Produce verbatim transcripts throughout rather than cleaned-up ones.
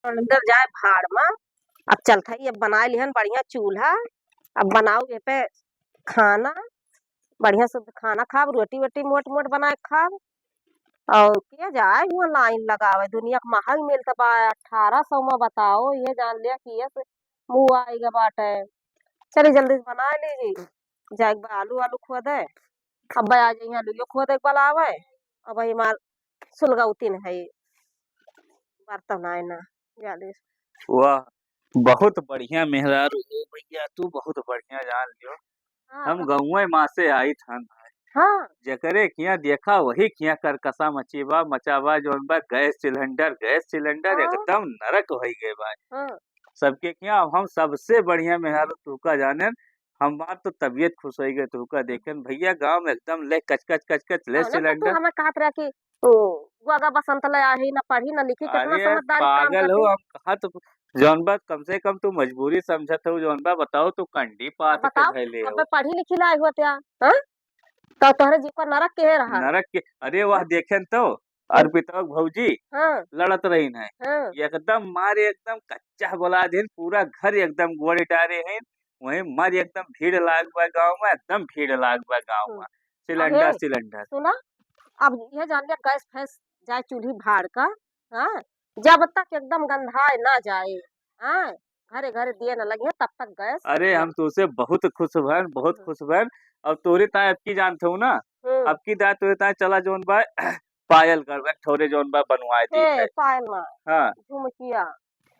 अंदर जाए भाड़ मा। अब चलत हई, अब बनाए लिहन बढ़िया चूल्हा, अब बनाओ ये पे खाना, बढ़िया से खाना खाब, रोटी वोटी मोट मोट बनाए खाब। और के जाए हुआ लाइन लगावे, दुनिया के महंग मिलत बा, अठारह सौ मा बताओ, ये जान लिया कि ये से मुँह आइगा बाटे। चली जल्दी से बनाए लीजिए, जाए के बा आलू आलू खोदे, अब आ जाइए आलू खोदे के बलावे। अब हमार सुलगौतिन है, बर्तन आए ना, जाले। वाह, बहुत बढ़िया मेहरारू हो भैया, तू बहुत बढ़िया जान लियो। हाँ। हम गौवे मा से आइत हन। हाँ। जेकरे किया देखा वही किया करकसा मची बा, मचा बा, जौन बा गैस सिलेंडर, गैस सिलेंडर हाँ। एकदम नरक होइ गए बा। हाँ। सबके किया अब हम सबसे बढ़िया मेहरारू तुहका जानेन, हमार तो तबियत खुश होइ गए तुहका देखेन भैया, गाँव में एकदम ले कचकच कचकच ले हाँ, ना तो तू सिलेंडर। हमें कहत रहा कि ओ, गोगा बसंत ले आही, ना पढ़ी, ना लिखी, कितना अरे समझदारी काम पागल हो, करती। हम कहा तो जौन बा कम से कम तू मजबूरी समझत हो, जौन बा बताओ तू कंडी पात के बताओ, धइले हो। अबे पढ़ी लिखी लाई हुआ त्या, हाँ? तो तोहरे जीव का नरक के रहा। नरक के, अरे वाह, देखेन तो, हाँ। अर्पितवा के भौजी हाँ। लड़त रहीन है। हाँ। एकदम मारे, एकदम कच्चा बोला दिन, पूरा घर एकदम गोड़े डारे हैं, वहीं मारे एकदम भीड़ लाग बा गाँव में, एकदम भीड़ लाग बा गाँव हम्म। में। सिलेंडर, अरे, सिलेंडर। सुना, अब ये जान लिया गैस फैस जाए चूल्ही भाड़ का, हाँ? जब तक एकदम गंधाए ना जाए, हाँ? घरे घरे दिए न लगिए तब तक गैस अरे, हम तोसे बहुत खुश भन, बहुत हम्म। खुश भन। अब तोरे ताए अब की जानत हूँ ना, हम्म। अब की दाए तोरे ताए चला जौन बा, पायल करबे, ठौरे जौन बा बनवाए दी हे, है। पायल ना, हाँ। झुमकिया।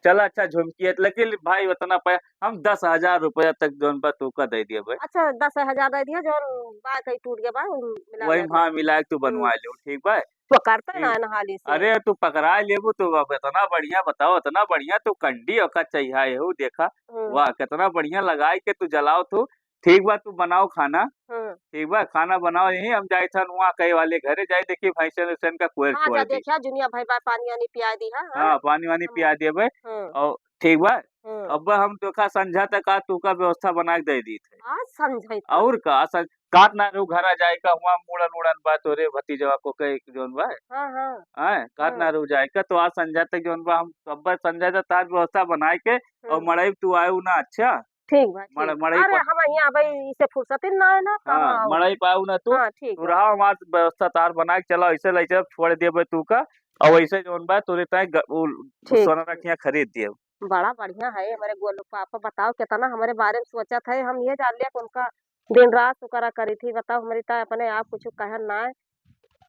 चला अच्छा झुमकी है, लेकिन भाई उतना पै-, हम दस हजार रुपया तक जौन बा तोका दे दिया भाई। अच्छा, दस हजार दे दिया, जौन बा कहीं टूट गया बा, उ मिला वही लिया। हाँ, मिला के तू हम्म। बनवा लियो, ठीक बा? पकड़ते ठीक। ना, ना हाली से। अरे, तू पकड़ा लेबू तो अब इतना बढ़िया बताओ, इतना बढ़िया तू कंडी ओका चाहिए हो, देखा, हम्म। वाह, कितना बढ़िया लगाई के तू जलाओ तू। ठीक बा, तू बनाओ खाना। हम्म। ठीक बा, खाना बनाओ यहीं, हम जाइत हन वहाँ कहे वाले घरे, जाए देखी भैंसन वैसन का कोयर हाँ, छोड़ जा दी। देखिया, जुनिया भाई बा, पानी वानी पिया दी, हाँ, हाँ? हाँ, पानी वानी हम पिया दिए भाई। हम्म। और ठीक बा, हम्म। अब हम देखा संझा तक आ तू का व्यवस्था बना के दे दी थे। आज संझा तक? और का, सं-, कात ना रहू घरा जाए का, हुआ मुड़न उड़न बा तोरे भतीजवा को के जौन बा। हाँ, हाँ। हैं, कात ना हम्म। रहू जाए का, तो आज संझा तक जौन बा, हम अब संझा तक तार व्यवस्था बनाए के और हम्म। मड़ई तू आए ना, अच्छा? ठीक बा, मड़-, ठीक। मड़ई अरे, पर हम यहाँ भाई इसे फुर्सत ही ना है ना, हाँ, कहाँ आओ? मड़ई पाऊ ना तू। हाँ, ठीक तू बा। रहा, हमार व्यवस्था तार बना के चला, ऐसे ले चल, छोड़ दिए बे तू का, और वैसे जौन बा तोरे ताए ग-, उ, ठीक, सोना ठीक। रखिया खरीद दिए। बड़ा बढ़िया है हमारे गोलू पापा, बताओ कितना हमारे बारे में सोचत है। हम ये जान लिया कि उनका दिन रात शुक्र करी थी, बताओ हमारी ताए अपने आप कुछ कहन ना है,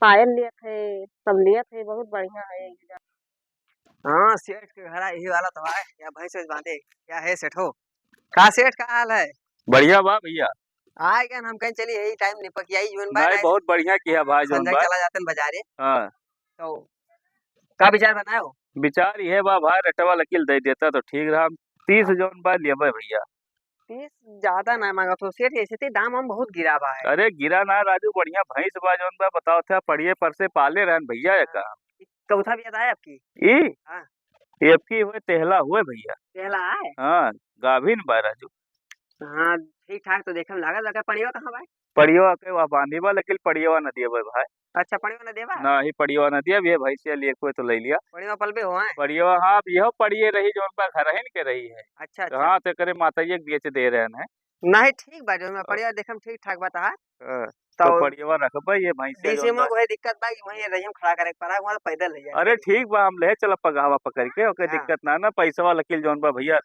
पायल लियत है, सब लियत है, बहुत बढ़िया है। हाँ, सेठ के घरा यही वाला तो है, या भैंस वैस बांधे, क्या है सेठो? का सेठ, का हाल है? बढ़िया बा भैया। आए गए हम कहीं चली, यही टाइम निपक आई जौन बा, नहीं, नहीं बहुत बढ़िया किया भाई जौन संझा बा। चला जाते हैं बाजारे। हाँ। तो का विचार बनाए हो? विचार ये बा भाई, रेटवा लकील दे देता तो ठीक रहा। तीस हाँ। जौन बा लेबे भैया। तीस ज्यादा ना मांगत हो सेठ, ऐसे ते दाम हम बहुत गिरा बा है। अरे गिरा ना राजू, बढ़िया भैंस बा जौन बा, बताओ था पड़िए पर से पाले रहन भैया ये हाँ। का। कौथा भी आता है आपकी? ई? हाँ। ये आपकी हुए तेहला हुए भैया। तेहला है? हाँ, गाभिन बा राजू। हाँ, ठीक ठाक तो देखे में लागत बा, पड़ियो कहाँ बा? पड़ियो के वहाँ बांधी बा, लेकिन पड़ियो ना दिए बा भाई। अच्छा, पड़ियो ना देबा? ना ही पड़ियो ना दिया, ये भैंसिया लिए कोई तो ले लिया। पड़ियो पलबे हो, हैं? पड़ियो, हाँ, अब यह पड़िए रही जौन बा घर ही के रही है। अच्छा, तो अच्छा। हाँ, तो करे माता जी के बेच दे रहे हैं। नहीं, ठीक बा, जौन बा, हाँ। पड़ियो देखे में ठीक ठाक बा तहार। हाँ, तो तो पड़ियो रखबे, ये भैंसिया जौन डीसीएम बा। को है दिक्कत बा कि वहीं रही हम खड़ा करे के पड़ा, वहाँ पैदल है जाए। अरे ठीक बा, हम ले चला पगहवा पकड़ के, ओके हाँ। दिक्कत ना, ना, पैसवा लकील जौन बा भैया,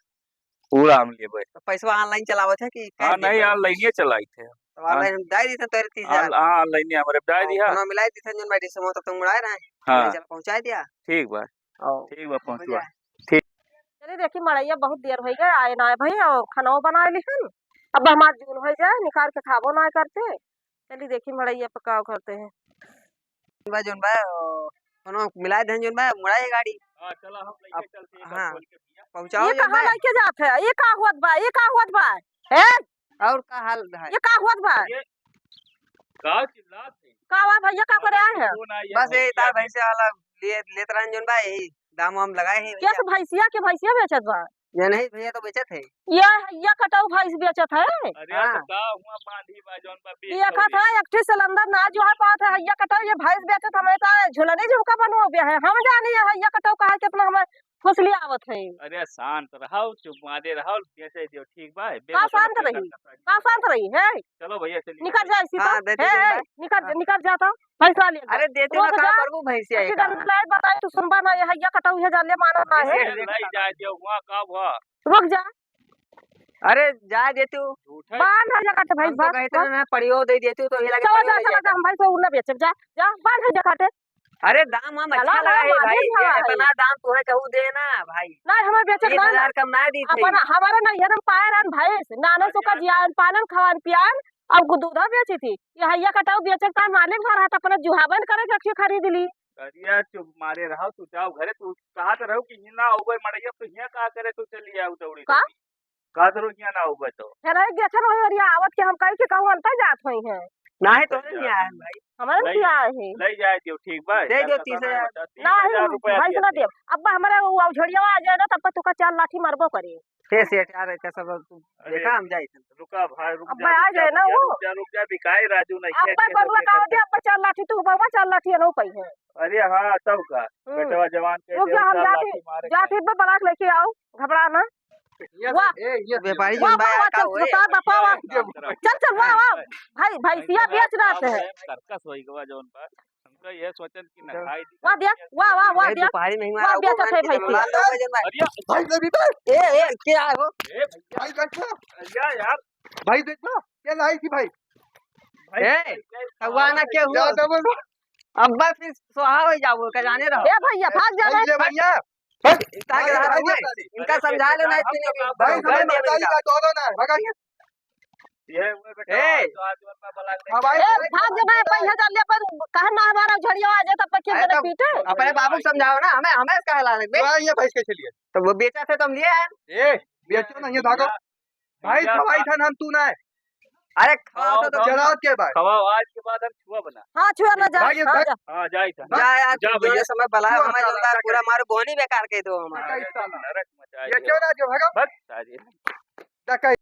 पूरा हम लेबे। तो पैसवा online चलावत है कि हाँ, cash देत नहीं, है? Online ही चलाइत है। तो हाँ। Online हम डाल दी थे तोरे तीस हजार। ऑन-, हाँ, online ही हमारे डाल और दिया। फोनवा मिलाई दी थे, जोन भाई डीसीएम तब तक मुड़ाए रहे। हाँ। ले चल पहुँचाए दिया। ठीक बा। और ठीक बा, हो पहुँचवा। जाए। ठीक। चलिए देखी मड़ैया बहुत देर होइ गए, आए ना आए भाई, और खाना बनाए लिहन। अब हमार जून होइ जाए, निकाल के खाबो ना करते। चली देखी मड़ैया पे का करते हैं। बा जोन बा, ओ, कोनो मिलाए देहन जोन बा, मुड़ाए गाड़ी। हाँ, चला हम लइके अब, चलते हैं, हाँ, खोल के भैया। पहुँचाओ ये जोन कहाँ बा। लइके जात है? ये का हुअत बा? ये का हुअत बा? ए? और का हाल है? ये का हुअत बा? ये का चिल्लात है? का हुआ भैया, का करे आए हैं? फोन आया है बस यही भैंसिया तार के। भैंसे वाला लिए, लेत रहन जोन बा, यही दाम वाम लगाए हैं भैया। कैसे भैंसिया के भैंसिया बेचत बा? ये नहीं भैया तो बेचत है। ये, ये कटाऊ भैंस बेचत है? अरे हाँ। तो का हुआ बांधी बा जौन बा बेच ये कहत है, एक ठे सिलेंडर ना जो है पावत है, हैया कटाऊ ये भैंस बेचत, हमें तो झुलनी झुमका बनवा गया है। हम जानी है, हैया कटाऊ कहा के अपना हमें फुसलियावत है। अरे शांत रहो, चुप मारे रहो, बेचे दियो, ठीक बा? का बेमतलब शांत के रही? का शांत रही है? चलो भैया, चलिए। निकल जा इसी हाँ, तो। देते हैं, हैं, भाई। निकल जा, हाँ। निकल जा तो। भैंसा ले जा। अरे देते ना, रुक का जा। करबू भैंसिया अस्सी का? दन लाए बताई, तू सुनबा ना, ये हैया कटाऊ है, जाले माना ना है। ले जाए दियो, हुआ का हुआ? रुक जा। अरे जाए देतू। झूठे। बांध है जकाटे भाई, हम तो बांध, कहते बांध। ना, पड़ियो दे देतू तो ये लगे चला पड़ियो जा, दे चला जा, देतू। हम भाई से उड़ना बेचब, जा, जा, बांध है जकाटे। अरे दाम हम चला अच्छा ना, लगाए है भाई, मालिक ये हमारे। इतना दाम तू है कहू दे ना भाई। नहीं, हमें बेचब तीस हजार ना। कम ना दी थी। अपन हमारे नहीं है, हम पाए रहन भाई से, नाने से का जियान, पालन, खवान, पियान, अब को दूधा बेची थी। ये हैया कटाऊ बेचब का मालिक भर हाथ अपना जुहावन करे के अखियो खरीद ली। अरे चुप मारे रहो, तू जाओ घरे, तू कहा तो रहो कि हियां ना आवे मड़ैया, तो हियां का करे, तू चली आओ दौड़ी का? दौड़ी। का तो हियां ना आवे तो। फिर आई गेठन होई अरिया आवत के हम कही के कहूं अंतर जात होई हैं। नाही तो नहीं आए हैं भाई। हमारे नहीं नहीं आए हैं। ले जाए दियो, ठीक बा? दे दियो तीस हजार। तीस हजार नहीं, रुपया भैंस दिया ना था। दे। अब हमारे वो झड़िया आ जाए ना, तब तक तुका चार लाठी मारबो करे। हे सेठ, यार, ऐसा सब तू अरे, देखा, हम जाई थे। रुका भाई, रुक अब जा, आ रुक जा जाए ना भैया, वो। रुक जा, रुक जा, बिकाई राजू नहीं अब खेत भाई के बबुआ सब का हो देखा। दे, अब चार लाठी तू बबुआ, चार लाठी अनो पई है। अरे हाँ, तब का? हम्म। बेटवा जवान के रुक दे, जा, हम चार जाते, लाठी मारे जाते खाए। बा बलाक लेके आओ, घबरा ना। ये वाह। ए, ये व्यापारी वाह, जौन बा, वाह, यार, वाह, का चल, होए? बता, बता, वाह। ये चल, चल, वाह, वाह। भाई, भाई, भैंसिया भाई, बेच रहा आप है। सर्कस होई गवा जौन बा। हमका ये सोचन कि नहाई दी वाह दिया, वाह, वाह, वाह ए, दिया। दोपहरी में ही वाह मारा, दिया, वो चल, मार के भैंसिया। चलो, लाल हो गए जौन भाई। अरे, भाई, देवी भाई। ए, ए, क्या है वो? ए, भाई, देखो। अरे यार। भाई, देखो, क्या लाई थी भाई? भाई, ए, क्या हुआ ना, क्या हुआ? क्या डबल हुआ? अब्बा फिर सोहा हो जाओ, का जाने रहो। ए भैया, भाग जा भाई, रे। ये भैया। भाई, ताकि भाई, रहा भाई, नहीं, भाई, इनका समझा लो, नहीं, भाई, भाई, भाई, हमें भाई, बताइए, भाई, का दोनों ना है, भगाइए। ये हुए बेटा, ए! आज, आज वन में बलाक हाँ, भाई, ए, भाई, भाग जा भाई, भाई, हजार ले पर कहा ना हमारा झड़िया आ जाए, तब तक के अरे, जने तो पीटे। अपने बाबू को समझाओ ना, हमें, हमें इसका हला रख दे। हाँ, ये भैंस के लिए। तो वो बेचा थे, तो हम लिए हैं। ए, बेचो ना, ये भागो। भैया, भाई, भैया, खवाई आ- था ना, हम तू ना है। अरे, खवाओ, खवाओ, तो खवाओ। जरा के बाद। खवाओ, आज के बाद हम छुआ बना। हाँ, छुआ ना जा, भाई, ये हाँ, भाई। जा। हाँ, जाई था। जा यार, जा तू भैया। जो समय बलाए, छुआ हमें ना, जो ना, पूरा मारो, बोनी बेकार कह दो हमारा। नरक मचाई ये दियो। क्यों ना जो, भागो। बस, सारी। जा, कहीं।